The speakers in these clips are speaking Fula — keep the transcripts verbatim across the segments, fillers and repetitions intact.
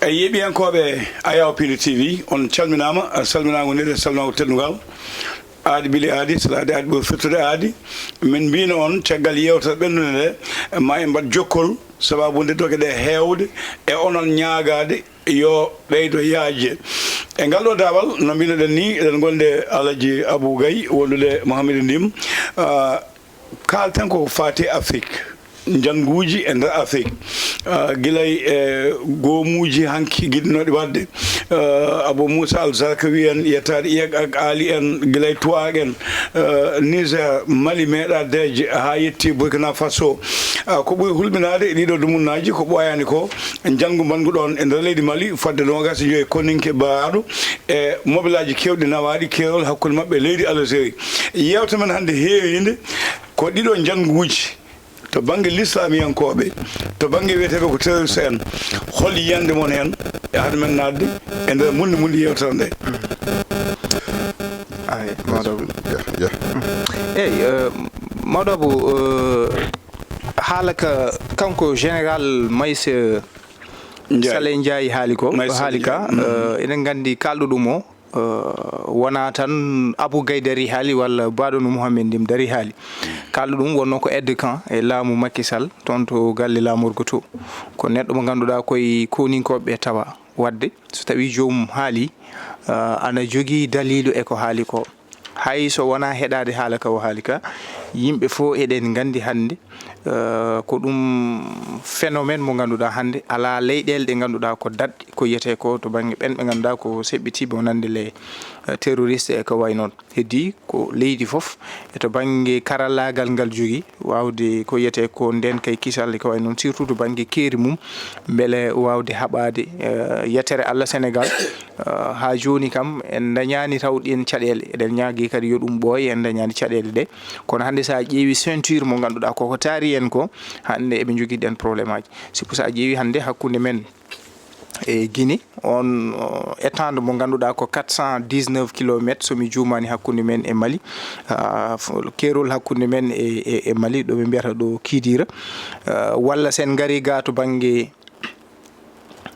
E yeeɓiyankooɓe Ayaw Pili T V, on calminaama, salminaango nde salminaango teddungal. Aadi bili aadi, salaade aadi ɓuri firtude aadi. Min mbino on caggal yewtere ɓennunde nde, ma en mbaɗ jokkol, sababu nde doge ɗe heewde, e onon ñaagaade yo ɓeydo yaajde. E ngal ɗo daawal, no mbinoɗen ni, eɗen gonde Alaji Abou Gaye, wondude Mohamed Ndim. Ah, Kaalten ko faati Afrik, njannguuji e nder Afrik. Ah, gila e goomuuji hanki giɗnooɗi waɗde. Ah, Abou Moussa Al Zarkawi en, yettaade Iyag ak Ali en, gila e Tuwaag en, ah, Niger, Mali, meeɗa deeƴe, haa yetti Burkina Faso. Ah, ko ɓuri hulɓinaade e ɗiɗo dumunnaaji ko ɓooyaani ko, njanngu mbaɗngu ɗoon e nder leydi Mali, fodde noogaas e joyi koninke baraaɗo, e mobelaaji keewɗi nawaaɗi keerol hakkunde maɓɓe e leydi Algérie. Yeewtere men hannde heeriinde ko ɗiɗo njannguuji to bannge lislaamiyankooɓe, to bannge wiyeteeɓe ko terroriste en. Hol yiyannde mon heen e hade men naatde e nder mundi mundi yeewtere nde? Ay, mawɗo Abou. Yah, yah. Eyyi, eh, mawɗo Abou, eh, haala ka kanko général Maïs, eh, Ndiaye. Saleh Ndiaye haali ko, Maïs o haali ka, Ndiaye. Mm. Eh, eɗen nganndi kaalɗo ɗum o, eh, wonaa tan Abou Gaye darii haali walla baaɗo no Mouhamed Ndim darii haali. Kaalɗo ɗum wonnoo ko aide de camp e laamu Macky Sall, toon to galle laamorgo to. Ko neɗɗo mo ngannduɗaa koye kooninkooɓe tawa. Waɗde, so tawii joomum haali, eh, ana jogii daliilu e ko haali ko. Hay so wonaa heɗaade haala ka o haali ka, yimɓe fof eɗen nganndi hannde, eh, ko ɗum phénomène mo ngannduɗaa hannde alaa leyɗeele ɗe ngannduɗaa ko daɗɗe, ko yiyetee ko to bannge ɓen ɓe ngannduɗaa ko seɓɓitiiɓe wonande les, eh, terroristes e ko wayi noon. Heddii ko leydi fof e to bannge karallaagal ngal jogii, waawde ko yiyetee ko ndeen kay kisal e ko wayi noon, surtout to bannge keeri mum, mbele waawde haɓaade, eh, yettere Allah Sénégal. Ah, haa jooni kam, en ndañaani taw ɗeen caɗeele. Eɗen ñaagii kadi yo ɗum ɓooy, en ndañaani caɗeele ɗe. Kono hannde, so a ƴeewi ceinture mo ngannduɗaa koko taari en ko, hannde eɓe njogii ɗeen problème aji. Sibu so a ƴeewi hannde hakkunde men e Guinée, on, oh, étendue mo ngannduɗaa ko quatre cent dix-neuf kilomètres, so mi juumaani, hakkunde men e Mali. Ah, f-, keerol hakkunde men e, e, e Mali, ɗo ɓe mbiyata ɗo Kidira. Ah, walla sen ngarii ga to bannge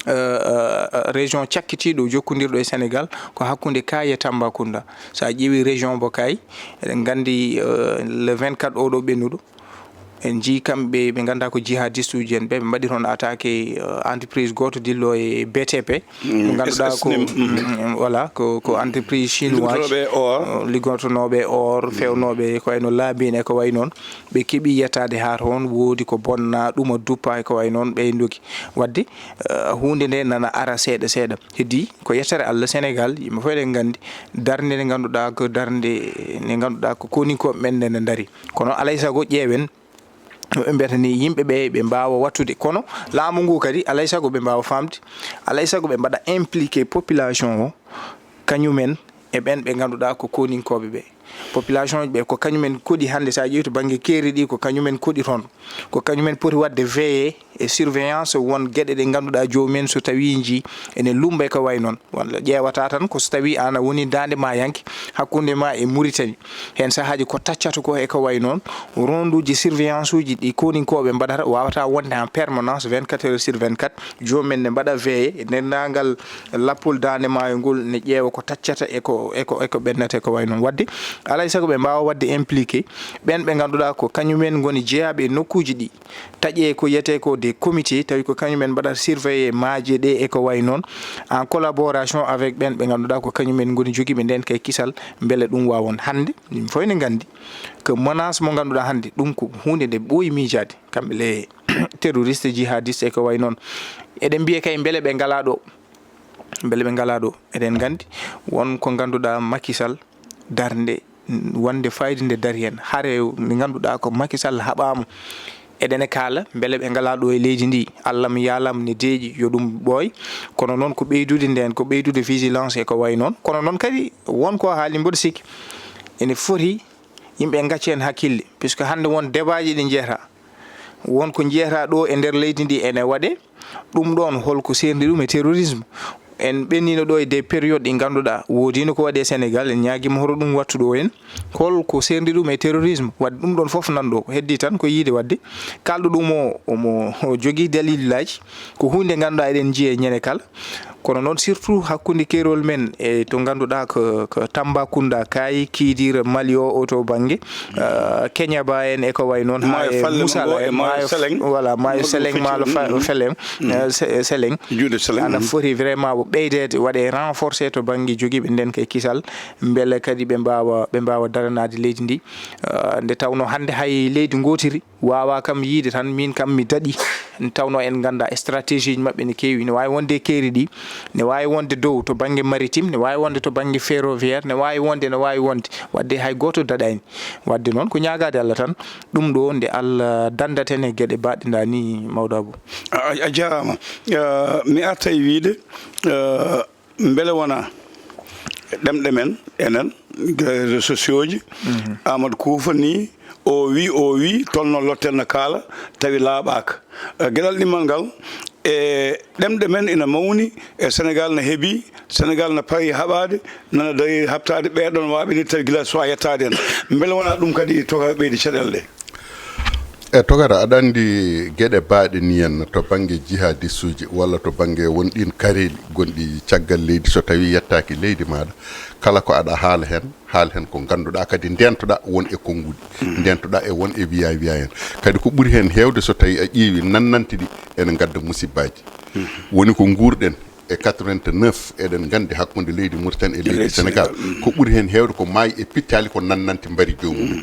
eh, eh, région cakkitiiɗo jokkondirɗo e Sénégal ko hakkunde Kaay e Tambacounda. So a ƴeewi région mo Kaay, eɗen nganndi, eh, le vingt-quatre oɗo ɓennuɗo, en njii kamɓe ɓe ngannduɗaa ko jihadiste uji en ɓe, ɓe mbaɗi toon attaqué, eh, entreprise gooto dillo e B T P. Mm, mo ngannduɗaa ko, S S N I M, mm. Mm, voilà, ko, ko entreprise chinoise, liggotooɓe e or. Eh, liggotonooɓe e or, mm. Feewnooɓe ko wayno laabiin e ko wayi noon. Ɓe keɓi yettaade haa toon, woodi ko bonnaa, ɗuma duppaa e ko wayi noon, ɓe ndogi. Waɗde, eh, huunde nde nana ara seeɗa seeɗa. Heddii ko yettere Allah, Sénégal, yimɓe fof eɗen nganndi darnde nde ngannduɗaa ko darnde nde ngannduɗaa ko kooninkooɓe men nde nde ndarii. Kono alaa e sago ƴeewen no ɓe mbiyata ni yimɓe ɓe ɓe mbaawa waɗtude. Kono laamu ngu kadi alaa e sago ɓe mbaawa faamde, alaa e sago ɓe mbaɗa impliqué population o, kañumen e ɓen ɓe ngannduɗaa ko kooninkooɓe ɓe. Population ji ɓe ko kañumen koɗi hannde, so a ƴeewi to bannge keeri ɗi, ko kañumen koɗi toon. Ko kañumen poti waɗde veillé e surveillance won geɗe ɗe ngannduɗaa joomum en so tawii njii ene lummba e ko wayi noon. Walla ƴeewata tan ko so tawii aan a woni daande maayanke hakkunde ma e Mauritanie. Heen sahaaji ko taccata ko e ko wayi noon, ronduuji surveillance uji ɗi kooninkooɓe mbaɗata waawata wonde en permanence vingt-quatre heures sur vingt-quatre. Joomum en ne mbaɗa veillé e denndaangal lappol daande maayo ngol, ne ƴeewa ko taccata e ko, e ko, e ko ɓennata e ko wayi noon. Waɗde, alaa e sago ɓe mbaawa waɗde impliqué ɓeen ɓe ngannduɗaa ko kañum en ngoni jeyaaɓe e nokkuuji ɗi. Taƴee ko yiyetee ko des comités, tawi ko kañum en mbaɗata surveillé maaje ɗe e ko wayi noon, en collaboration avec ɓeen ɓe ngannduɗaa ko kañum en ngoni jogiiɓe ndeen kay kisal, mbele ɗum waawon. Hannde, yimɓe fof ene nganndi ko menace mo ngannduɗaa hannde, ɗum ko huunde nde ɓooyi miijaade, kamɓe les terroristes, jihadistes e ko wayi noon. Eɗen mbiya kay mbele ɓe ngalaa ɗo, mbele ɓe ngalaa ɗo. Eɗen nganndi won ko ngannduɗaa Macky Sall darnde wonde fayde nde dari heen. Hare nde ngannduɗaa ko Macky Sall haɓaama. Eɗen e kaala mbele ɓe ngalaa ɗo e leydi ndi. Allah mi yaalam ne deeƴi yo ɗum ɓooy. Kono noon ko ɓeydude ndeen, ko ɓeydude vigilance e ko wayi noon. Kono noon kadi won ko haali mboɗo sikki ene foti yimɓe ngacca heen hakkille, puisque hannde won débat ji ɗi njehata. Won ko njehata ɗo e nder leydi ndi ene waɗe. Ɗum ɗoon holko seerndi ɗum e terrorisme? en ɓennino ɗo e des périodes ɗi ngannduɗaa woodino ko waɗi e Sénégal, en ñaagiima hoto ɗum wattu ɗo en. Hol ko seerndi ɗum e terrorisme? Waɗde ɗum ɗon fof nan ɗo, ko heddii tan ko yiide waɗde kaalɗo ɗum o, omo o jogii dalilaaji. Ko huunde ngannduɗaa eɗen njiya e ñande kala. Kono noon surtout hakkunde keerol men e to ngannduɗaa ko, ko Tambacounda, Kayi, Kidira, Mali o, o to bannge, eh, Keñaba en e ko wayi noon, haa Maayo e Falle Musala en, e Maayo Maayo F-, Seleng. Voilà, Maayo Seleng, Maalo Fa-, Feleng, eh, Se-, Seleng. Juuɗe Seleng. Ana foti vraiment o ɓeydeede, waɗe renforcé to bannge jogiiɓe nden kay kisal, mbele kadi ɓe mbaawa, ɓe mbaawa daranaade leydi ndi. Eh, nde tawnoo hannde hay leydi ngootiri waawaa kam yiide tan, miin kam mi daɗii. Tawnoo en nganndaa stratégie ji maɓɓe ne keewi, ne waawi wonde e keeri ɗi, ne waawi wonde dow to bannge maritime, ne waawi wonde to bannge ferroviaire, ne waawi wonde, ne waawi wonde, waɗde hay gooto daɗaani. Waɗde noon ko ñaagaade Allah tan, ɗum ɗo nde Allah danndata en e geɗe baɗɗe ndaa ni, mawɗo Abou. A, a jaaraama. Eh, mi arta e wiyde, eh, mbele wonaa ɗemɗe men enen, réseaux sociaux ji, Amadou Koufa ni, o wi, o wi, tolno lottel na kaala, tawi laaɓaaka. Eh, geɗal ɗimmal ngal, e ɗemɗe men ina mawni, e Sénégal na heɓi, Sénégal na pawi haɓaade, nana dawi haɓtaade, ɓee ɗon waaɓe ni tawi gila suwa yettaade en. Mbele wonaa ɗum kadi toka ɓeydi caɗeele ɗe? E togata, aɗa anndi geɗe baaɗe ni en to bannge jihadistuuji walla to bannge won ɗiin kareeli gonɗi caggal leydi, so tawii yettaaki leydi maaɗa, kala ko aɗa haala heen, haal heen ko ngannduɗaa, kadi ndeentoɗaa won e konnguɗi, ndeentoɗaa e won e wiya wiya en. Kadi ko ɓuri heen heewde so tawii a ƴeewi nannanti ɗi ene ngadda musibbaaji. Woni ko nguurɗen e quatre-vingt-neuf, eɗen nganndi hakkunde leydi Mauritanie e leydi Sénégal, ko ɓuri heen heewde ko maayi e pittaali ko nannanti mbari joomum en.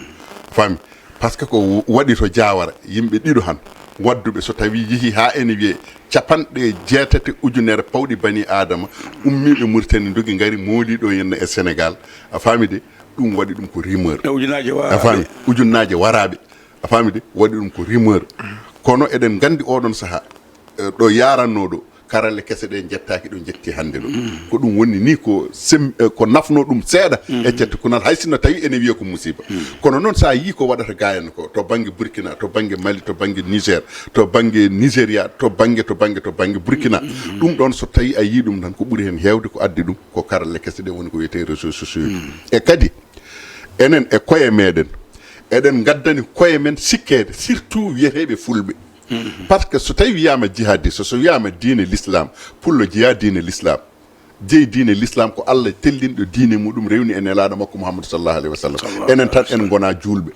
Faami? Par ce que ko waɗi to Diawara, yimɓe ɗiɗo han wadduɓe, so tawii yehii haa ene wiyee capanɗe jeetati ujunere pawɗi bani Aadama ummiiɓe Mauritanie ndogi ngari mooli ɗo henna e Sénégal. A faami de? Ɗum waɗi ɗum ko rumeur. E ujunaaje waraaɓe. A faami? Ujunaaje waraaɓe. A faami de? Waɗi ɗum ko rumeur. Kono eɗen nganndi oɗon sahaa, eh, ɗo yaarannoo ɗo, karalle kese ɗe njettaaki ɗo njetti hannde ɗo. Ko ɗum woni ni ko sem-, eh, ko nafnoo ɗum seeɗa e cette kunal, hay sinno tawi ene wiyee ko musiba. Kono noon, so a yii ko waɗata gaa en ko to bannge Burkina, to bannge Mali, to bannge Niger, to bannge Nigeria, to bannge, to bannge, to bannge Burkina, ɗum ɗoon so tawii a yii ɗum tan, ko ɓuri heen heewde ko addi ɗum ko karalle kese ɗe woni ko wiyetee réseaux sociaux. E kadi, enen e koye meɗen, eɗen ngaddani koye men sikkeede, surtout wiyeteeɓe fulɓe. Par ce que so tawii wiyaama jihadiste, so wiyaama diine l'islam, pullo jeyaa diine l'islam. Jeyi diine l'islam ko Allah tellinɗo diine muɗum, rewni e Nelaaɗo makko Muhammadu sallallahu alaihi wasallam. Enen tan en ngonaa juulɓe.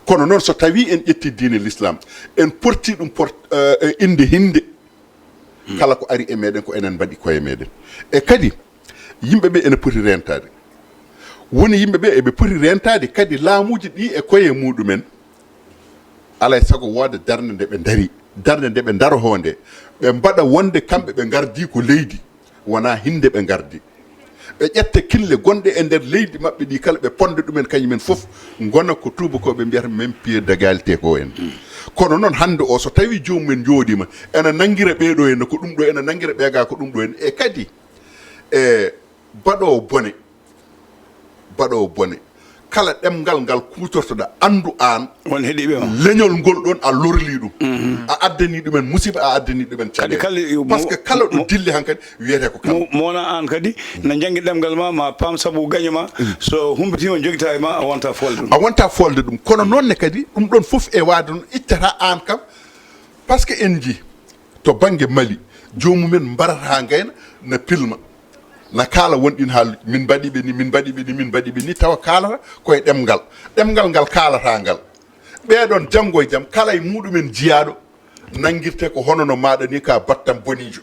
Kono noon, so tawii en ƴettii diine l'islam, en portii ɗum port-, eh, innde hinnde, kala ko ari e meɗen ko enen mbaɗi koye meɗen. E kadi, yimɓe ɓe ene poti reentaade. Woni yimɓe ɓe eɓe poti reentaade kadi laamuuji ɗi e koye muɗumen. Alaa e sago wooda darnde nde ɓe ndari, darnde nde ɓe ndaroo nde, ɓe mbaɗa wonde kamɓe ɓe ngardii ko leydi, wonaa hinnde ɓe ngardii. Ɓe ƴetta kinle gonɗe e nder leydi maɓɓe ɗi kala, ɓe ponnda ɗumen kañumen fof, ngona ko tuubakooɓe mbiyata même pied d'égalité ko en. Kono noon, hannde o, so tawii joomum en njooɗiima, ena nanngira ɓee ɗo henna ko ɗum ɗo, ena nanngira ɓee gaa ko ɗum ɗo henna. E kadi, e baɗoowo bone, baɗoowo bone, kala ɗemngal ngal kuutortoɗaa, anndu aan, won heɗiiɓe ma, leñol ngol ɗoon a lorlii ɗum. A addanii ɗumen musiba, a addanii ɗumen caɗeele. Kadi kala yo mo-, parce que kala ɗo mo-, dilli hankadi wiyetee ko kala. Mo, mo wonaa aan kadi, na janngi ɗemngal ma, ma paam sabu gaño ma, so humpitiima, jogitaa e ma, a wontaa foolde ɗum. A wontaa foolde ɗum. Kono noon ne kadi, ɗum ɗoon fof e waade noon, ittataa aan kam, par ce que en njii, to bannge Mali, joomumen mbarata haa ngayna, na pilma, na kaala won ɗiin haalluuji, "Min mbaɗi ɓe ni, min mbaɗi ɓe ni, min mbaɗi ɓe ni," tawa kaalata ko e ɗemngal. Ɗemngal ngal kaalata ngal. Ɓee ɗoon, janngo e jam, kala e muɗumen jiyaaɗo, nanngirtee ko hono no maaɗa ni, ka battam boniijo.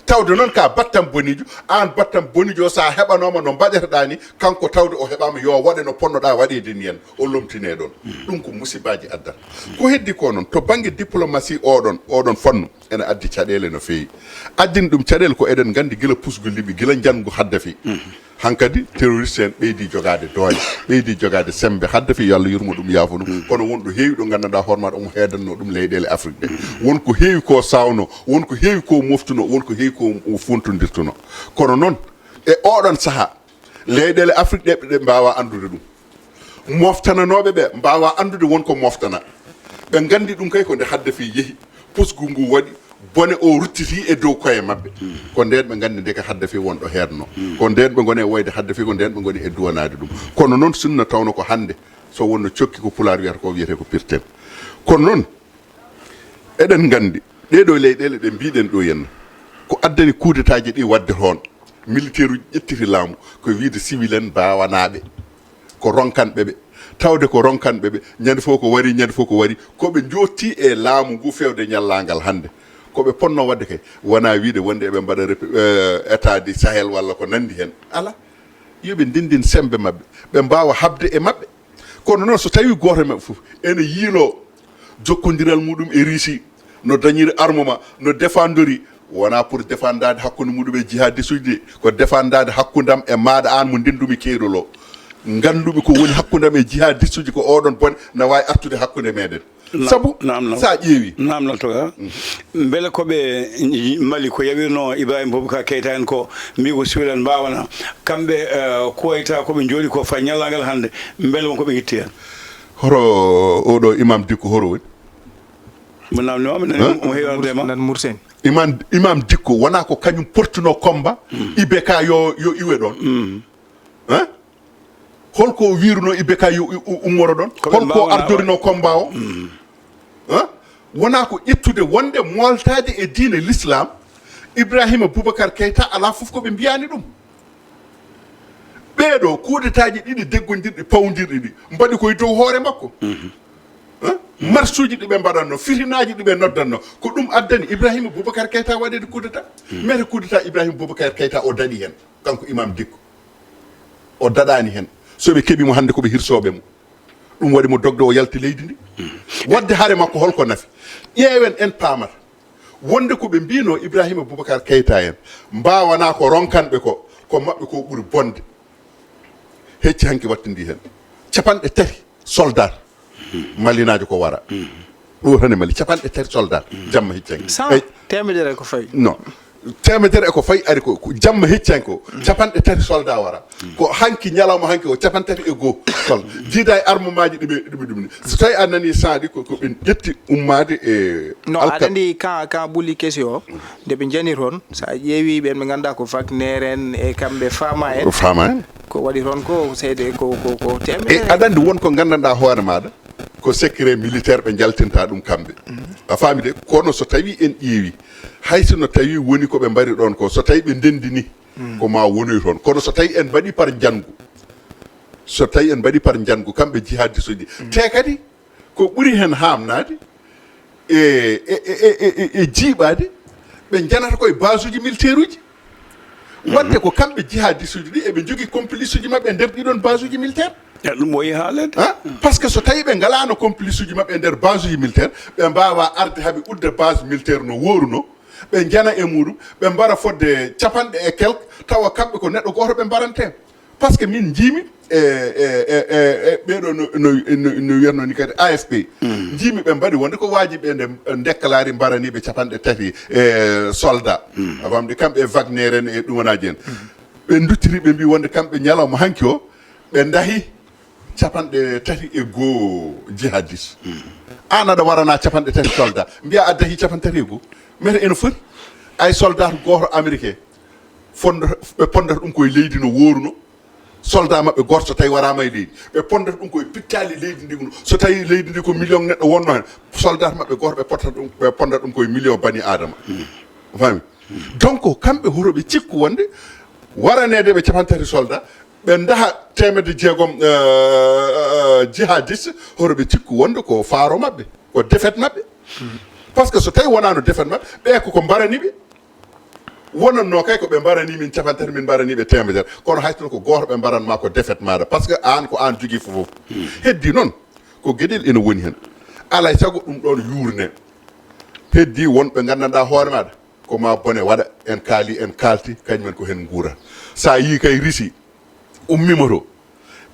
Tawde noon ka battam boniijo, aan battam boniijo, so a heɓanooma no mbaɗeteɗaa ni, kanko tawde o heɓaama, yo waɗe no ponnoɗaa waɗeede ni en, o lomtinee ɗoon. Ɗum ko musibaaji addata. Ko heddi ko noon, to bannge diplomatie oɗon, oɗon fannu, ene addi caɗeele no feewi. Addin ɗum caɗeele ko eɗen nganndi gila pusgu Libi, gila njanngu Haddafi. Hankadi terroriste en ɓeydi jogaade doole, ɓeydi jogaade semmbe. Haddafi, yo Allah yurmo ɗum, yaafo ɗum. Kono won ɗo heewi ɗo nganndanɗaa hoore maaɗa omo heedanno ɗum leyɗeele Afrik ɗe. Won ko heewi ko sawno, won ko heewi ko moftuno, won ko heewi ko fontondirtuno. Kono noon, e oɗon sahaa, leyɗeele Afrik ɗe, ɗe mbaawaa anndude ɗum. Moftananooɓe ɓe mbaawaa anndude won ko moftana. Ɓe nganndi ɗum kay ko nde Haddafi yehi, pusgu ngu waɗi, Bone o ruttiti e dow koye maɓɓe. Ko ndeen ɓe nganndi ndeke Haddafi won ɗo heedno. Ko ndeen ɓe ngoni e woyde Haddafi, ko ndeen ɓe ngoni e duwanaade ɗum. Kono noon, sinno tawno ko hannde, so wonno cokki ko Pulaar wiyata ko, wiyetee ko pirten. Kono noon, eɗen nganndi, ɗee ɗoo leyɗeele ɗe mbiɗen ɗo henna, ko addani kudetaaji ɗi waɗde toon. Militeeruuji ƴettiti laamu, ko wiyde civil en mbaawanaaɓe. Ko ronkanɓe ɓe. Tawde ko ronkanɓe ɓe, ñande fof ko wari, ñande fof ko wari. Ko ɓe njootti e laamu ngu feewde ñallaangal hannde. Ko ɓe potnoo waɗde kay, wonaa wiyde wonde eɓe mbaɗa rep-, eh, état du Sahel walla ko nanndi heen. Alaa. Yo ɓe ndenndin semmbe maɓɓe. Ɓe mbaawa haɓde e maɓɓe. Kono noon, so tawii gooto e maɓɓe fof ene yiiloo jokkondiral muɗum e Russie, no dañiri armement, no defandori, wonaa pour defandaade hakkunde muɗum e jihadisuuji ɗi, ko defandaade hakkunde am e maaɗa, aan mo ndenndumi keerol o. Nganndumi ko woni hakkunde am e jihadisuuji, ko oɗon bone na waawi artude hakkunde meɗen. Na-, Sabu, naam, naam. Sa ƴeewi. Naam, naam, toga. Mbele ko ɓe Mali ko yawirno Ibrahim Boubacar Keita en ko mbi ko siwil en mbawana. Kamɓe, eh, kuwayta ko ɓe jooɗi ko fay ñallaagal hannde. Mbele won ko ɓe ngitti heen? Horo oɗo Imam Dikko horo woni? Mo namni o, mi nani. Hein? Mo heewi arde ma. Nan Mursen. Imam, Imam Dikko wona ko kañum portuno combat I B K yo, yo iwe ɗon. Hein? Holko o wiruno I B K yo u-, u-, ummoro ɗon? Ko ɓe Holko o mbaawana ardorino combat o? Hein? Wona ko ƴettude wonde moltaade e diine l'islam, Ibrahima Boubacar Keita alaa fof ko ɓe mbiyani ɗum. Ɓeeɗo kudetaaji ɗiɗi deggondirɗi, pawndirɗi ɗi, mbaɗi koye dow hoore makko. Hein? Marsuuji ɗi ɓe mbaɗatno, fitinaaji ɗi ɓe noddatno, ko ɗum addani Ibrahima Boubacar Keita waɗeede kudeta. Mere kudeta Ibrahima Boubacar Keita o daɗi heen, kanko Imam Dikko. O daɗaani heen. So ɓe keɓi mo hannde, ko ɓe hirsooɓe mo. Ɗum waɗi mo dogde, o yalti leydi ndi. Waɗde hare makko holko nafi? Ƴeewen, en paamata. Wonde ko ɓe mbino Ibrahima Boubacar Keita en, mbaawana ko ronkanɓe ko, ko maɓɓe ko ɓuri bonde. Hecci hanki wattindi heen. Capanɗe tati soldat malinaajo ko wara. Ɗo tan e Mali, capanɗe tati soldat. Jamma hecci hanki. Cent, Eyi. Teemedere ko fawi. Non. Teemedere e ko fawi ari ko, ko jamma hecci hanki ko. Capanɗe tati soldat wara. Ko hanki, ñalawma hanki o, capanɗe tati e goo. Kono jiida e armement ji ɗi ɓe, ɗi ɓe ɗum ni. So tawi a nani saadi ko, ko ɓe ƴetti ummaade e No, alka- aɗa andi kan, kan ɓuli kesi o, nde ɓe njani toon, so a ƴeewi ɓen ɓe ngannduɗaa ko Wagner en e kamɓe Fama en. Ko Fama en. Ko waɗi toon ko seede ko, ko, ko E teemedere. Aɗa andi won ko nganndanɗaa hoore maaɗa, ko secret militaire ɓe njaltinta ɗum kamɓe. A faami de, kono so tawi en ƴeewi, hay so no tawi woni ko ɓe mbari ɗon ko, so tawi ɓe ndendini, ko ma wonoy toon. Kono so tawi en mbaɗi par njanngu, so tawi en mbaɗi par njanngu, kamɓe jihadiste uji, te kadi ko ɓuri hen haamnaade e, e, e, e, e, e jiiɓaade, ɓe njanata koye base uji militaire uji. Wadde ko kamɓe jihadiste uji ɗi eɓe njogii complice uji maɓɓe e nder ɗiɗon base uji militaire. Ya, ɗum o yaha haalede. Hein? Parce que so tawi ɓe ngalaano complice uji maɓɓe e nder base uji militaire, ɓe mbaawa arde haɓe udda base militaire no wooruno, ɓe njana e muɗum, ɓe mbara fodde capanɗe e quelque, tawa kamɓe ko neɗɗo gooto ɓe mbarante. Parce que min njiimi e, e, e, e, e ɓeeɗo no, no, no, no wiyatno ni kadi A F P. Njiimi ɓe mbaɗi wonde ko waaji ɓe nde déclaré mbaraniiɓe capanɗe tati e soldat. A famde kamɓe e Wagner en e ɗumanaji en. Ɓe duttiri ɓe mbi wonde kamɓe ñalawma hanki o, ɓe ndahi capanɗe tati e goo jihadis. An aɗa warana capanɗe tati soldat. Mbiya a dahi capanɗe tati e goo. Mete ene foti. Ay soldat gooto américain. Fondo-, ɓe pondata ɗum koye leydi no wooruno. Soldat maɓɓe gooto so tawi waraama e leydi. Ɓe pondata ɗum koye pittaali leydi ndi. So tawi leydi ndi ko million neɗɗo wonno hen. Soldat maɓɓe gooto ɓe pottata ɗum, ɓe pondata ɗum koye million bani Adama. Fami? Donc, kamɓe hoto ɓe cikku wonde waraneede ɓe capanɗe tati soldat, ɓe ndaha teemedde jeegom, euh, euh, jihadiste, hoto ɓe cikku wonde ko faaro maɓɓe, ko défaite maɓɓe. Parce que so tawi wonaano défaite maɓɓe, ɓe ko, ko mbarani ɓe. Wonanno kay ko ɓe mbarani min capanɗe tati, min mbarani ɓe teemedere. Kono hay so ko gooto ɓe mbaran ma ko défaite maaɗa. Parce que aan ko aan jogii fof. Heddi noon, ko geɗel ene woni hen. Alay sago ɗum ɗoon yuurne. Heddi wonɓe nganndanɗaa hoore maaɗa. Ko ma bone waɗa, en kaali, en kaalti, kañum en ko hen nguura. Sa yii kay Risi ummima to,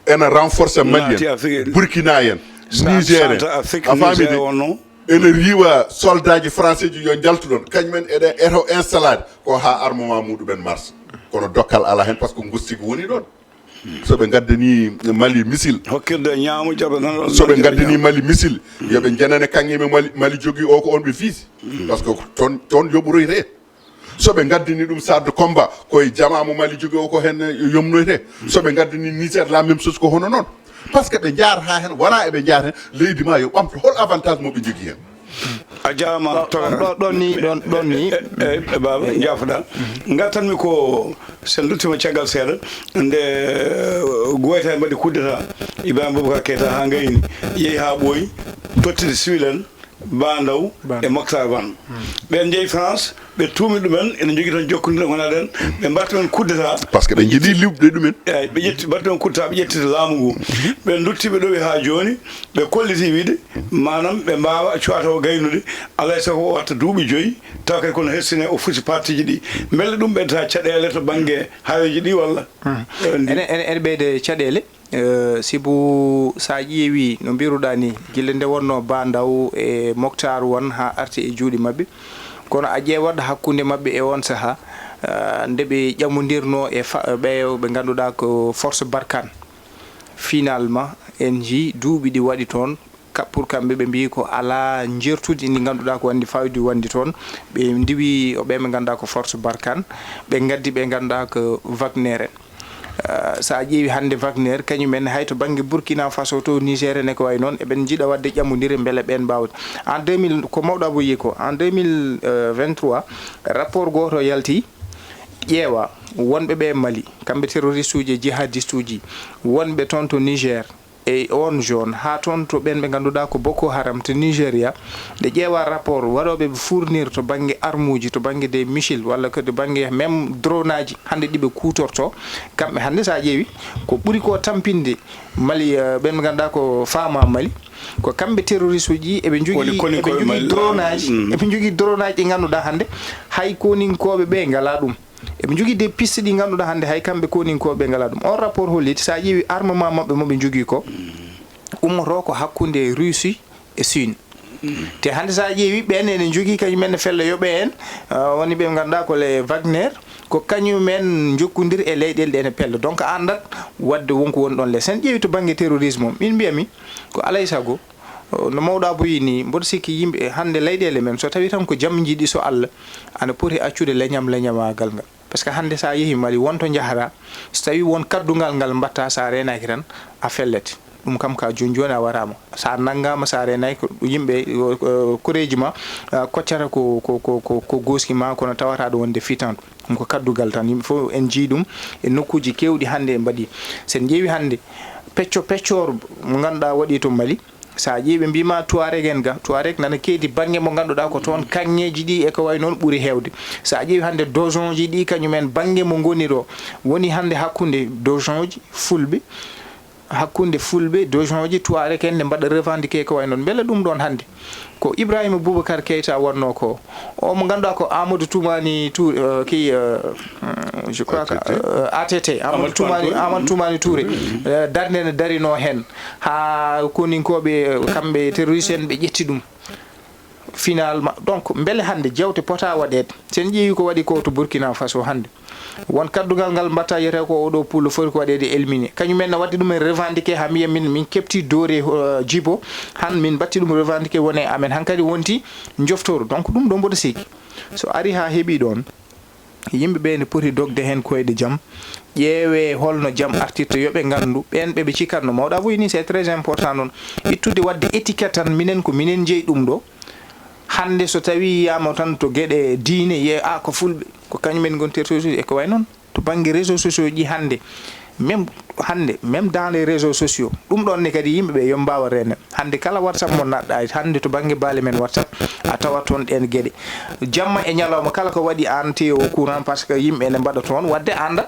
ena renforcer Mali en, Burkina en, Niger en, a faami de, ena riiwa soldaaji français ji yo njaltu ɗon, kañum en eɗen eto installade, ko ha armement muɗum en marche. Kono dokkal ala hen, parce que ngustigi woni ɗon. So ɓe ngaddanii Mali missile, hokkirde ñaamo jaɓa tan. So ɓe ngaddanii Mali missile, yo ɓe njanane kaŋŋe ɓe Mali, Mali jogii o, ko on ɓe fiisi. Parce que toon, toon yoɓoroytee. So ɓe ngaddanii ɗum char de combat, ko e jamaa mo Mali jogii o ko heen yomnoytee. So ɓe ngaddanii Niger, la même chose, ko hono noon. Parce que ɓe njaarataa heen, wonaa eɓe njaara heen, leydi ma yo ɓamto, hol avantage mo ɓe njogii heen? A jaaraama. Ɗo- ɗo- ɗon ni, ɗon- ɗon ni. E, e, e, baaba, njaafoɗaa. Ngartanmi ko, so en nduttiima caggal seeɗa, nde, eh, Goyta en mbaɗi coup d'état, Ibrahima Boubacar Keita haa ngayni, yehi haa ɓooyi, tottide civil en, Ba Ndaw e Moctar Wan. Ɓe njehi France, ɓe tuumi ɗumen, ene njogii toon jokkondire, ngonaa ɗen, ɓe mbaɗti ɗumen coup d'état. Parce que ɓe njiɗi liɓde ɗumen. Eey, ɓe ƴetti, mbaɗti ɗumen coup d'état, ɓe ƴettiti laamu ngu. Ɓe ndutti, ɓe ɗowi haa jooni, ɓe kolliti wiide, maanaam ɓe mbaawa cuwata o gaynude, alaa e sago o watta duuɓi joyi, tawa kadi kono hersine o fusi partiiji ɗi. Mbele ɗum ɓeddata caɗeele to bannge haweeji ɗi walla? Eh, ndi- Ene, ene, ene ɓeyde caɗeele, eh, sibu so a ƴeewi no mbiruɗaa ni, gila nde wonnoo Ba Ndaw e Moctar Wan haa arti e juuɗe maɓɓe. Kono a ƴeewat hakkunde maɓɓe e on sahaa, eh, nde ɓe ƴamondirnoo e fa-, ɓeyo ɓe ngannduɗaa ko Force Barkhane. Finalement, en njii duuɓi ɗi waɗi toon, ka-, pour kamɓe, ɓe mbiyi ko alaa njeertudi ndi ngannduɗaa ko wonndi faydu wonndi toon. Ɓe ndiwi o ɓe ɓe ngannduɗaa ko Force Barkhane, ɓe ngaddi ɓe ngannduɗaa ko Wagner en. Eh, so a ƴeewi hannde Wagner, kañum en hay to bannge Burkina Faso, to Niger en e ko wayi noon, eɓen njiɗa waɗde ƴamondire mbele ɓeen mbaawde. En deux mille, ko mawɗo Abou yi ko, en deux mille vingt-trois, rapport gooto yalti, ƴeewa wonɓe ɓe Mali, kamɓe terroriste uji e jihadiste uji, wonɓe toon to Niger, e on zone, haa toon to ɓeen ɓe ngannduɗaa ko Boko Haram to Nigeria, nde ƴeewa rapport waɗooɓe ɓe fournir to bannge armuuji, to bannge des missiles, walla ko to bannge même drone aji hannde ɗi ɓe kuutortoo. Kamɓe hannde, so a ƴeewi, ko ɓuri ko tampinde Mali, eh, ɓeen ɓe ngannduɗaa ko fama Mali, ko kamɓe terroriste uji, eɓe njogii, eɓe njogii drone aji, eɓe njogii drone aji ɗi ngannduɗaa hannde hay koninkooɓe ɓe ngalaa ɗum. Eɓe njogii des pistes ɗi ngannduɗaa hannde hay kamɓe koninkooɓe ɓe ngalaa ɗum. On rapport holliti, so a ƴeewi armement maɓɓe mo ɓe njogii ko, ummotoo ko hakkunde Russie e Chine. Te hannde so a ƴeewi ɓeen ene njogii kañum en ne fella yoɓe en, ah, woni ɓe ngannduɗaa ko les Wagner, ko kañum en njokkondiri e leyɗeele ɗe ene pella. Donc a anndat waɗde wonko woni ɗoon les. Sen ƴeewi to bannge terrorisme o, min mbiyami ko alay sago, oh, no mawɗo Abou yi ni, mboɗo sikki yimɓe hannde leyɗeele men, so tawi tan ko jam njiɗi so Allah, ana poti accude leñam leñamaagal ngal. Parce que hannde so a yehi Mali, won to njahata, so tawi won kaddungal ngal mbatta, so a reenaaki tan, a fellete. Ɗum kam ka jooni jooni a waraama. So a nanngaama, so a reenaaki, ko yimɓe, o, o, koreeji ma, ah, koccata ko, ko, ko, ko, ko gooski ma, kono tawata ɗo wonde fitanto. Ɗum ko kaddugal tan. Yimɓe fof en njii ɗum e nokkuuji keewɗi hannde en mbaɗi. So en ƴeewi hannde pecco peccoor mo ngannduɗaa waɗi to Mali, so a ƴeewi ɓe mbiima Tuareg en ga, Tuareg nana keedi bannge mo ngannduɗaa ko toon kaŋŋeeji ɗi e ko wayi noon ɓuri heewde. So a ƴeewi hannde dozonji ɗi kañum en bannge mo ngoni ɗo, woni hannde hakkunde dozonji fulɓe, hakkunde fulɓe, dozonji Tuareg en ne mbaɗa revendiqué ko wayi noon. Mbele ɗum ɗoon hannde ko Ibrahima Boubacar Keita wonnoo ko, o mo ngannduɗaa ko Amadou Toumani Touré, euh, ki, euh, hmm, je crois que, A T T. Euh, A T T, Amadou Toumani, Amadou Toumani Touré, euh, darnde ne darinoo heen, haa koninkooɓe, euh, kamɓe terroriste en ɓe ƴetti ɗum. Finalement, donc, mbele hannde jeewte pota waɗeede? So en ƴeewi ko waɗi ko to Burkina Faso hannde, won kaddungal ngal mbatta, yiyetee ko oɗo pullo foti ko waɗeede éliminé. Kañum en ne waɗde ɗum en revendiqué haa mbiya min, min keɓti doore, euh, jibo, han min mbatti ɗum revendiqué woni e amen. Hankadi wonti njoftooru. Donc, ɗum ɗo mboɗo sikki, so ari haa heɓi ɗoon, yimɓe ɓe ne poti dogde heen koyɗe jam, ƴeewee holno jam artirta, yo ɓe nganndu, ɓeen ɓe ɓe cikatno. Mawɗo Abou yi ni, c'est très important noon, ittude waɗde étiquette tan, minen ko minen njeyi ɗum ɗo. Hannde so tawi yiyaama tan to geɗe diine, yiyee, a, ko fulɓe, ko kañum en ngoni terroriste e ko wayi noon. To bannge réseaux sociaux ji hannde, même hannde, même dans les réseaux sociaux, ɗum ɗoon ne kadi yimɓe ɓe yo mbaawa reene. Hannde kala WhatsApp mo naatɗaa hannde to bannge baale men WhatsApp, a tawat toon ɗeen geɗe. Jamma e ñalawma kala ko waɗi aan te au courant, parce que yimɓe ene mbaɗa toon, waɗde a anndat,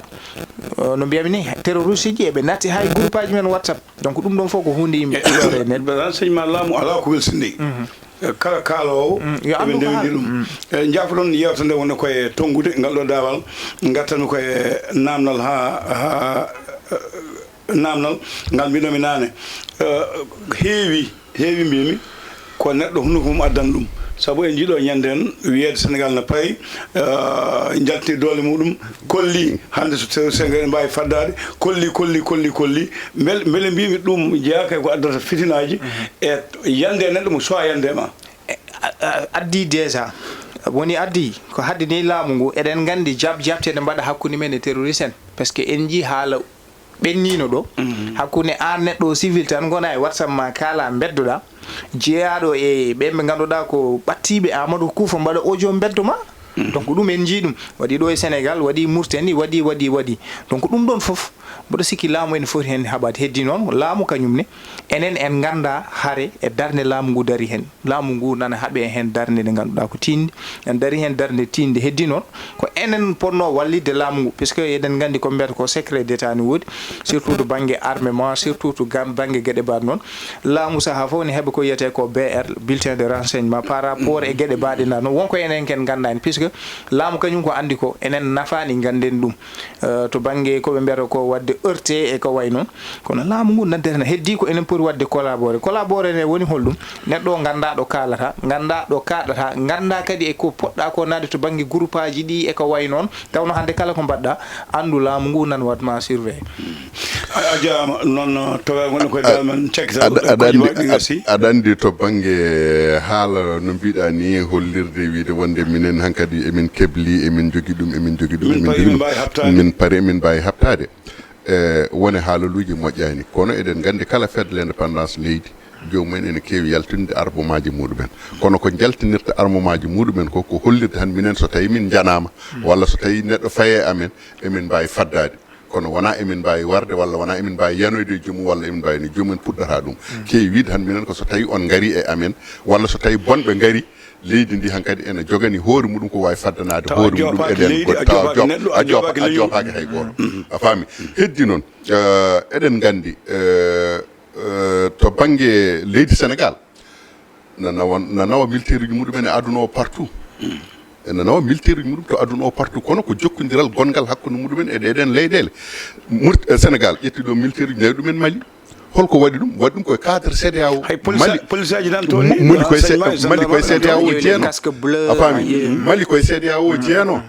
euh, no mbiyami ni, terroriste ji eɓe naati hay groupe aji men WhatsApp. Donc ɗum ɗoon fof ko huunde yimɓe e, ɗiɗo rennet. Renseignement laamu alaa ko welsinde. Mhm. E, kala kaaloowo, mm, yo eɓe anndu ko ndewindi haali ɗum. Mm. E, njaafoɗon yewtere nde wonde koye tonngude ngal ɗo daawal, ngartanmi koye naamnal haa, haa, eh, naamnal ngal mbiɗomi naane. Eh, heewi, heewi mbimi, Ko neɗɗo hunuko mum addani ɗum. Sabu en njiɗo ñande en wiyeede Senegal no payi, eh, jalti doole muɗum, kolli hannde so tawi Senegal ene mbaawi faddaade, kolli, kolli, kolli, kolli. Mbele, mbele mbiymi ɗum jeyaaka e ko addata fitinaaji e yande e neɗɗo mo suwaa yande e ma. E, a, a, addi déjà. Woni addi ko haddini laamu ngu, eɗen nganndi jab jabte ne mbaɗa hakkunde men e terroriste en. Parce que en njii haala ɓenniino ɗo. Hakkunde aan neɗɗo o civil tan ngona e WhatsApp ma kaala mbeddoɗa, jeyaɗo e ɓen ɓe ngannduɗaa ko ɓattiiɓe Amadou Koufa mbaɗa audio mbeddo ma. Donc ɗum en njii ɗum. Waɗi ɗo e Senegal, waɗi Mauritanie, waɗi, waɗi, waɗi. Donc ɗum ɗon fof, mboɗo sikki laamu ene foti heen haɓaade. Heddi noon, laamu kañum ne, enen en nganndaa hare e darnde laamu ngu dari heen. Laamu ngu nana haɓe heen darnde nde ngannduɗaa ko tiiɗnde. En darii heen darnde tiiɗnde. Heddi noon, ko enen potnoo wallitde laamu ngu, puisque eɗen nganndi ko mbiyata ko secret d'état ne woodi, surtout to bannge armement, surtout to gam-, bannge geɗe mbaɗ noon. Laamu sahaa fof ne heɓa ko wiyetee ko B R, bulletin de renseignement, par rapport e geɗe mbaɗe na noon. Won ko enen ken nganndaa heen, puisque laamu kañum ko anndi ko enen nafaani ngannden ɗum. Eh, to bannge ko ɓe mbiyata ko waɗde heurté e ko wayi noon. Kono laamu ngu naddere na heddii ko enen poti waɗde collaboré. Collaboré ne woni holɗum? Neɗɗo o nganndaa ɗo kaalata, nganndaa ɗo kaaɗata, nganndaa kadi e ko poɗɗaa ko naatde to bannge groupaaji ɗi e ko wayi noon. Tawno hannde kala ko mbaɗɗaa, anndu laamu ngu nan waɗ ma surveillé. A, a jaaraama. Noon, uh, togaa gonɗen koye dal men cakkita aɗa, aɗa anndi, aɗa, aɗa anndi to bannge haala no mbiɗa ni, hollirde wiide wonde minen hankadi emin kebli, emin njogi ɗum, emin njogi ɗum, min emin pari, njogi min ɗum. Mbaawi haɓtaade. Min pari, emin mbaawi haɓtaade. E, wone haalaluuji moƴƴaani. Kono eɗen nganndi kala fête de l'indépendance leydi, joomum en ene keewi yaltinde armemaaji muɗumen. Kono ko njaltinirta armemaaji muɗumen ko, ko hollirde tan minen so tawi min njanaama, walla so tawi neɗɗo faye amen, emin mbaawi faddaade. Kono wonaa emin mbaawi warde, walla wonaa emin mbaawi yanoyde e joomum, walla emin mbaawi no joomum en puɗɗata ɗum. Keewi wiide tan minen ko so tawi on ngari e amen, walla so tawi bonɓe ngari, leydi ndi hankadi ene jogani hoore muɗum ko waawi faddanaade hoore muɗum e ɗen goɗɗe. Tawa a joopaaki neɗɗo, a joopaaki leydi, a joopaaki hay gooto. A faami? Heddi noon, eh, eɗen nganndi, eh, eh, to bannge leydi Senegal, na nawa, na nawa militaire uji muɗumen e aduna o partout. Ene nawa militaire uji muɗum to aduna o partout, kono ko jokkondiral gonngal hakkunde muɗumen e ɗeɗen leyɗeele. Murit-, eh, Senegal ƴetti ɗo militaire uji, nawi ɗumen Mali. Holko waɗi ɗum? Waɗi ɗum koye cadre C D A O. Hay police, Mali, police aji nan toon ni, Mali koye C-, Mali koye C D A O jeeno. A faami? Mali koye C D A O jeeno.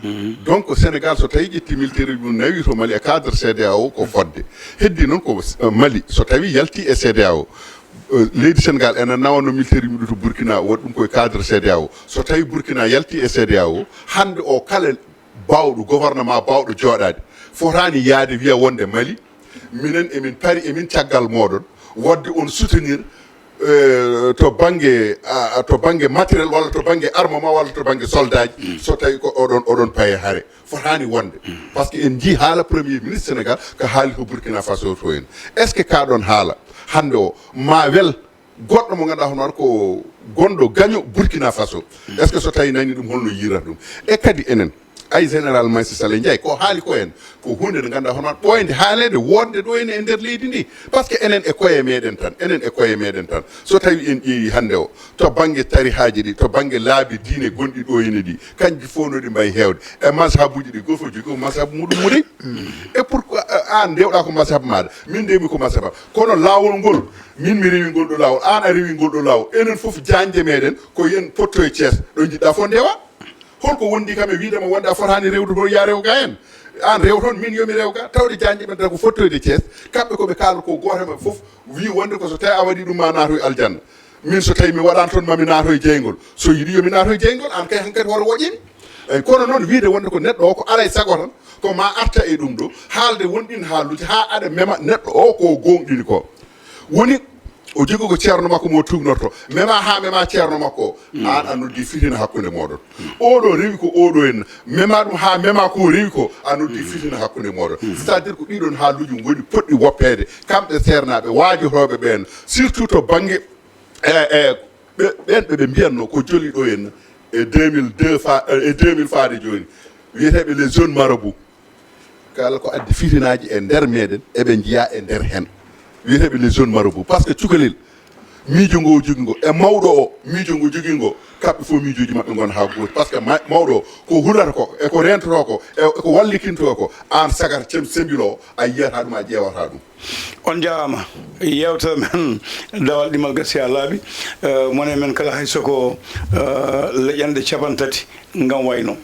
Donc Senegal so tawi ƴetti militaire uji mum nawi to Mali e cadre C D A O ko fodde. Heddi noon ko, eh, Mali so tawi yalti e C D A O, eh, leydi Senegal ene nawanno militaire uji mum to Burkina, waɗi ɗum koye cadre C D A O. So tawi Burkina yalti e C D A O, hannde o kala baawɗo gouvernement, baawɗo jooɗaade, fotaani yahde wiya wonde Mali, minen emin pari, emin caggal mooɗon, waɗde on soutenir, eh, to bannge, ah, to bannge matériel, walla to bannge armement, walla to bannge soldaaji, so tawi ko oɗon, oɗon paye hare. Fotaani wonde. Parce que en njii haala Premier Ministre Senegal ko haali to Burkina Faso to en. Est-ce que kaa ɗoon haala hannde o ma wel goɗɗo mo ngannduɗaa hono ko gonɗo gaño Burkina Faso? Est-ce que so tawi nani ɗum, holno yiirata ɗum? E kadi enen, ay Général Maïssa Sall Ndiaye, ko haali ko en, ko huunde nde ngannduɗaa hono ɓooyde haaleede, wonde ɗo ene e nder leydi ndi. Parce que enen e koye meɗen tan, enen e koye meɗen tan. So tawi en ƴeewi hannde o, to bannge tarihaaji ɗi, to bannge laabi diine gonɗi ɗo ene ɗi, kanji fof no ɗi mbayi heewde. E mazhabuji ɗi, gooto fof jogii ko mazhabu muɗum muɗi. Et pourquoi, eh, aan ndewɗaa ko mazhabu maaɗa, min ndewmi ko mazhabu am. Kono laawol ngol, min mi rewi ngol ɗo laawol, aan a rewi ngol ɗo laawol. Enen fof jañde meɗen ko yen potto e Thiès, ɗo njiɗɗaa fof ndewa. Holko wondi kam e wiidema wonde a fotaani rewde toon, ya rew ga en? Aan rew toon, min yomi rew ga. Tawde jañde men tan ko fottoyde Thiès, kamɓe ko ɓe kaalata ko gooto e maɓɓe fof wii wonde ko so tawi a waɗi ɗum ma naatoy aljanna. Min so tawi mi waɗaani toon mami naatoy jeyngol. So yiɗi yomi naatoy jeyngol, aan kay hankadi hoto woƴƴin. Eyi, kono noon wiide wonde ko neɗɗo o ko alay sago tan, ko ma arta e ɗum ɗo, haalde won ɗin haaluuji haa aɗa mema neɗɗo o ko gooŋɗini ko. Woni o jogii ko ceerno makko mo tuugnorto, mema haa mema ceerno makko o. Aan a noddi fitina hakkunde mooɗon. Oɗo rewi ko oɗo en, mema ɗum haa mema ko rewi ko, a noddi fitina hakkunde mooɗon. C'est-à-dire ko ɗiɗon haaluuji ngoni poɗɗi woppeede, kamɓe seernaaɓe waajotooɓe ɓeen, surtout to bannge, e, e, ɓe, ɓeen ɓe ɓe mbiyatno ko joli ɗo en e deux mille deux fa-, e deux mille faade jooni, wiyeteeɓe les jeunes marabouts. Kala ko addi fitinaaji e nder meɗen, eɓe njiya e nder hen. Wiyeteeɓe les jeunes marabouts. Parce que cukalel, Miijo ngo o jogi ngo, e mawɗo o, miijo ngo jogi ngo, kamɓe fof miijooji maɓɓe ngona haa gooti. Par ce que ma-, mawɗo o, ko hulata ko, e ko reentotoo ko, e ko wallikinto ko, aan sagar cem-, sembiloowo, a yiyata ɗum, a ƴeewata ɗum. On njaaraama. Yeewtere men, Dawal Ɗimmal, gasi haa laaɓi. Eh, mone men kala, hay so ko, eh, leƴƴannde capanɗe tati ngam wayno.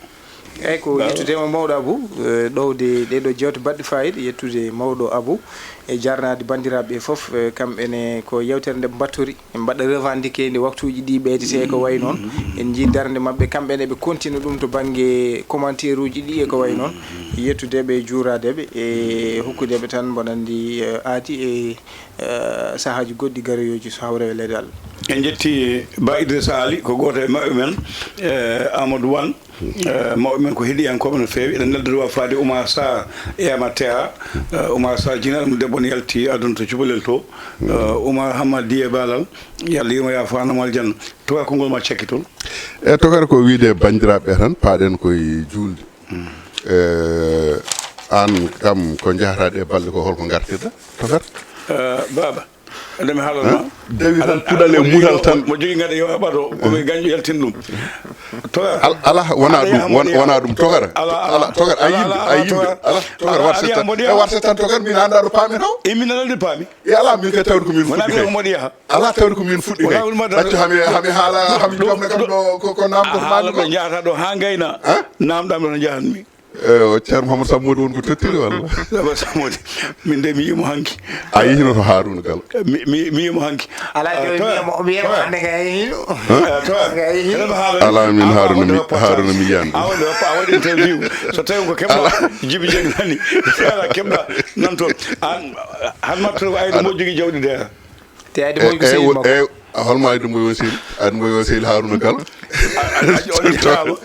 Eyyi, ko yettude ma mawɗo Abou, eh, ɗowde ɗee ɗoo jeewte baɗɗe faayiida, yettude mawɗo Abou, e jaarnaade banndiraaɓe ɓee fof, eh, kamɓe ne ko yeewtere nde mbattori, ɓe mbaɗa revendiqué nde waktuuji ɗi ɓeydetee e ko wayi noon. En njii darnde maɓɓe, kamɓe ne ɓe kontina ɗum to bannge commentaire uji ɗi e ko wayi noon. Yettude ɓe, juuraade ɓe, e hokkude ɓe tan, mboɗo anndi, eh, aadi e, eh, sahaaji goɗɗi garoyooji so hawre weleede Allah. En njetti Ba Idrissa Ali, ko gooto e maɓɓe men, eh, Amadou Wan. Eh, mawɓe men ko heɗiyankooɓe no feewi. Eɗen nelda ɗo faade Oumar Sarr e Amatea. Eh, Oumar Sarr, jinaaɗo mo debbo, ne yalti aduna to cubalel to. Eh, Oumar Hamad Diye Balal, yo Allah yurmo, yaafo, annamo aljanna. Toga, konngol ma cakkitol. E tokara ko wiide banndiraaɓe tan, paaɗen koye juulde. Eh, aan kam ko njahata ɗe balɗe ko holko ngartirɗa? Tokara. Eh, baaba. Nde mi haalana ma. Dewi tan, aɗa, puɗal e aɗa, mutal tan. Mo jogii ngada yo heɓato, ko ɓe gaño yaltin ɗum. Toga. Al-, ala, wona ɗum, won-, wona ɗum, tokara. Ala, ala. Ala, tokara, a yimɓe, a yimɓe. Ala, tokara, warset tan. E warset tan, tokara, min annda ɗo paami taw. E min nana ɗo paami. E ala, min kay tawde ko min fuɗɗi kay. Mboɗo yaha. Ala, tawde ko min fuɗɗi kay. Wona ɗum, ɗaccu hami, hami haala, hami jomna kam ɗo, ko, ko namdoto ma ɗo. Ɓe njahata ɗo haa ngayna. Namɗam ɗo no njahanmi. Eh, o Ceerno Mouhamadou Samodi won ko tottiri walla? Mouhamadou Samodi, min de mi yiimo hanki. A yehino to Haruna Galo? Mi, mi, mi yiimo hanki. Ala, ah, to, mi yiimo, mi yiimo hannde kay a yehino. Hannde kay a yehino. Ala, min Haruna mi, Haruna mi yiyaani. A waɗi, a waɗi interview. So tawi ko keɓɗa, Jibi Jeŋ nani. Ala, keɓɗa nan toon. An, han mattude ko ayde mo jogii jawɗi de. Te ayde mo ko sehil makko. Holmo Aly Doumbouya woni sehil? Aly Doumbouya woni sehil Haruna Galo. On njaaraama.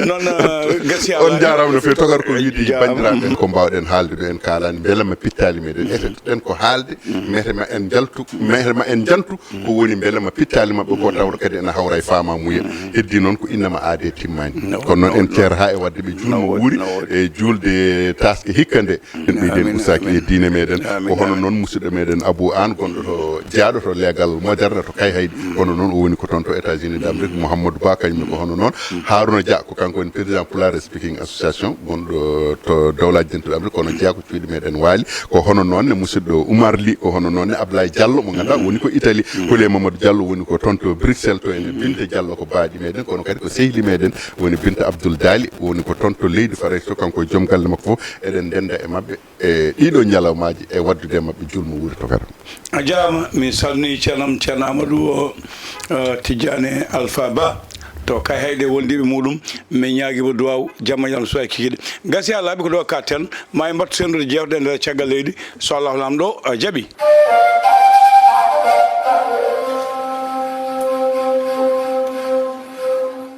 Noon, eh, gasi. On njaaraama no feewi. Tokar ko wiide banndiraaɓe, ko mbaawɗen haalde ɗo en kaalaani, mbele ma pittaali meɗen. Etetoɗen ko haalde, mbele ma en njaltu, mbele ma en njantu ko woni mbele ma pittaali maɓɓe ko tawata kadi ena hawra e faamaamuya. Heddi noon ko innama aade timmaani. Kono noon en ceerata e waɗde ɓe juulmo wuuri e juulde taaske hikka nde. En ɓeydi en usaaki e diine meɗen. Ko hono noon musidɗo meɗen Abou Anne, gonɗo to, jeyaaɗo to leegal moderne to Kayhayɗi. Kono noon o woni ko toon to États-Unis d'Amérique. Mouhamadou Ba, kañum ne ko hono noon. Haruna Dia, ko kanko woni président Pulaar Speaking Association, gonɗo to Dowlaaji Dentuɗi Amérique, kono jeyaa ko cuuɗi meɗen Waali. Ko hono noon ne musidɗo Oumar Ly, ko hono noon ne Ablaye Diallo, mo ngannduɗaa woni ko Italie. Kole Mamadou Diallo woni ko toon to Bruxelles, to ene Binta Diallo, ko baaɗi meɗen, kono kadi ko sehli meɗen, woni Binta Abdoul Dali, woni ko toon to leydi Farayse to, kanko e joom galle makko fof. Eɗen ndennda e maɓɓe e ɗiɗo ñalawmaaji e waɗdude e maɓɓe juulmo wuuri, tokara. A jaaraama, mi salmini ceerno am, ceerno Amadou o, eh, Tijjaane Alpha Ba, to Kayhayɗi e wondiiɓe muɗum. Mi ñaagii mo duwaaw, jamma ñalawma, suwaa e kikiiɗe. Gasi haa laaɓi, ko ɗo katten, ma en mbattu senndude jeewte ɗe nder caggal leydi, so Allahu Laamɗo, eh, jaɓii.